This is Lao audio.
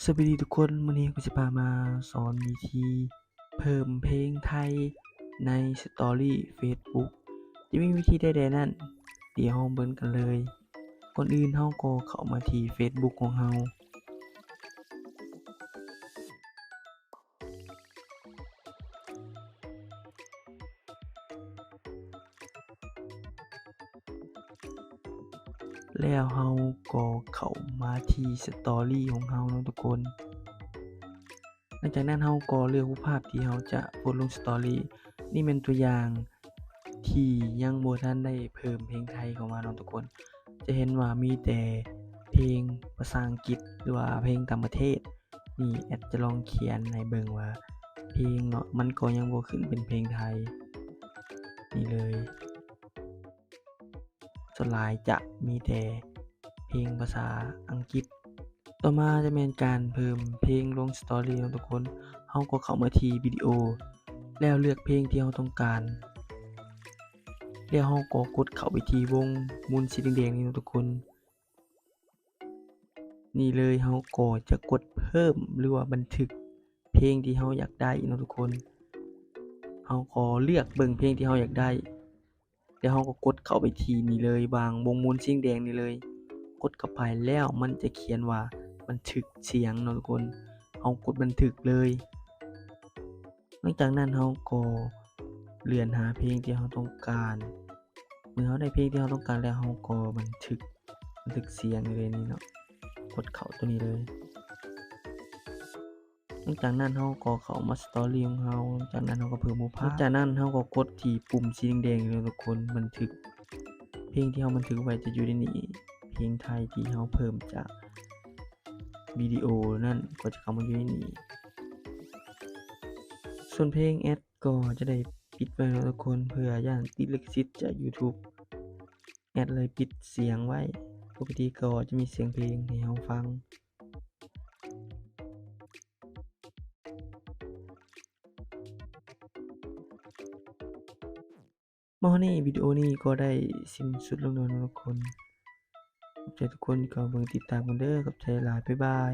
ສະບາຍດີທຸກຄົນ, ມື້ນີ້ກູຊິພາມາສອນວິທີເພີ່ມເພງໄທໃນສະຕໍຣີເຟສບຸກ. ຈະມີວິທີໃດແດ່ນັ້ນ, ດຽວເຮົາເບິ່ງກັນເລີຍ. ກ່ອນອື່ນເຮົາກໍເຂົ້າມາທີ່ເຟສບຸກຂອງເຮົາ. ແລ້ວເຮົາກໍເຂົ້າມາທີ່ສະຕໍຣີຂອງເຮົາເນາະທຸກຄົນ. ຫຼັງຈາກນັ້ນເຮົາກໍເລືອກຮູບພາບທີ່ເຮົາຈະໂພສລົງສະຕໍຣີ. ນີ້ແມ່ນຕົວຢ່າງທີ່ຍັງບໍ່ທັນໄດ້ເພີ່ມເພງໄທເຂົ້າມາເນາະທຸກຄົນ. ຈະເຫັນວ່າມີແຕ່ເພງພາສາອັງກິດ ຫຼືວ່າເພງຕ່າງປະເທດ. ນີ້ແອັດຈະລອງຂຽນໃຫ້ເບິ່ງວ່າເພງເນາະ, ມັນກໍຍັງບໍ່ຂຶ້ນເປັນເພງໄທ. ນີ້ເລີຍ, ສ່ວນຫຼາຍຈະມີແຕ່ເພງພາສາອັງກິດ. ຕໍ່ມາຈະແມ່ນການເພີ່ມເພງລົງສະຕໍຣີເນາະທຸກຄົນ. ເຮົາກໍເຂົ້າມາທີ່ວິດີໂອ ແລ້ວເລືອກເພງທີ່ເຮົາຕ້ອງການ, ແລ້ວເຮົາກໍກົດເຂົ້າໄປທີ່ວົງໝູນສີແດງໆນີ້ເນາະທຸກຄົນ. ນີ້ເລີຍ, ເຮົາກໍຈະກົດເພີ່ມ ຫຼືວ່າບັນທຶກເພງທີ່ເຮົາຢາກໄດ້ເນາະທຸກຄົນ. ເຮົາກໍເລືອກເບິ່ງເພງທີ່ເຮົາຢາກໄດ້ ແລ້ວເຮົາກໍກົດເຂົ້າໄປທີ່ນີ້ເລີຍ, ຫວ່າງວົງໝູນສີແດງນີ້ເລີຍ. ກົດເຂົ້າໄປແລ້ວມັນຈະຂຽນວ່າບັນທຶກສຽງເນາະທຸກຄົນ. ເຮົາກົດບັນທຶກເລີຍ. ຫຼັງຈາກນັ້ນເຮົາກໍເລື່ອນຫາເພງທີ່ເຮົາຕ້ອງການ. ເມື່ອເຮົາໄດ້ເພງທີ່ເຮົາຕ້ອງການແລ້ວ ເຮົາກໍບັນທຶກ, ບັນທຶກສຽງຢູ່ໃນນີ້ເນາະ, ກົດເຂົ້າຕົວນີ້ເລີຍ. ຫຼັງຈາກນັ້ນເຮົາກໍເຂົ້າມາສະຕໍຣີຂອງເຮົາ. ຫຼັງຈາກນັ້ນເຮົາກໍເພີ່ມຮູບພາບ. ຫຼັງຈາກນັ້ນເຮົາກໍກົດທີ່ປຸ່ມສີແດງໆນີ້ເນາະທຸກຄົນ, ບັນທຶກ. ເພງທີ່ເຮົາບັນທຶກໄວ້ຈະຢູ່ໃນນີ້, ເພງໄທທີ່ເຮົາເພີ່ມຈາກວິດີໂອນັ້ນກໍຈະເຂົ້າມາຢູ່ໃນນີ້. ສ່ວນເພງແອັດ ກໍຈະໄດ້ປິດໄວ້ເນາະທຸກຄົນ, ເພື່ອຢ້ານຕິດລິຂະສິດຈາກ YouTube. ແອັດເລີຍປິດສຽງໄວ້, ປົກກະຕິກໍຈະມີສຽງເພງໃຫ້ເຮົາຟັງ. ມາຮອດນີ້ ວິດີໂອນີ້ກໍໄດ້ສິ້ນສຸດລົງແລ້ວເນາະທຸກຄົນ. ຂອບໃຈທຸກຄົນທີ່ເຂົ້າເບິ່ງຕິດຕາມກັນເດີ. ຂອບໃຈຫຼາຍ. ບາຍບາຍ.